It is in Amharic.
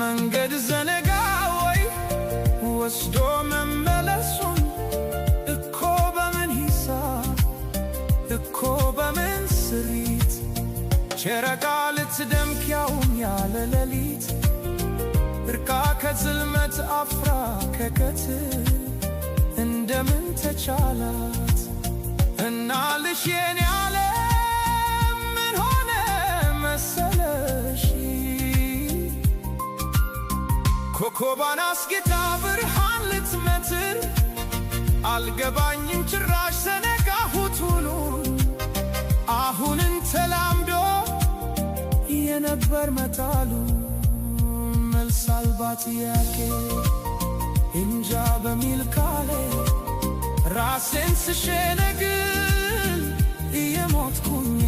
መንገድ ዘነጋ ወይ ወስዶ መመለሱን፣ እኮ በምን ሂሳብ፣ እኮ በምን ስሪት ጨረቃ ልትደምቅ ያውም ያለ ሌሊት፣ እርቃ ከጽልመት አፍራ ከቀትር እንደምን ተቻላት? እናልሽ የኔ ዓለም ምን ሆነ መሰለሽ፣ ኮከቧን አስጌጣ ብርሃን ልትመትር፣ አልገባኝም ጭራሽ ዘነጋሁት ውሉን፣ አሁንን ተላምዶ የነበር መጣሉ። መልስ አልባ ጥያቄ፣ እንጃ በሚል ቃሌ ራሴን ስሸነግል እየሞትኩኝ።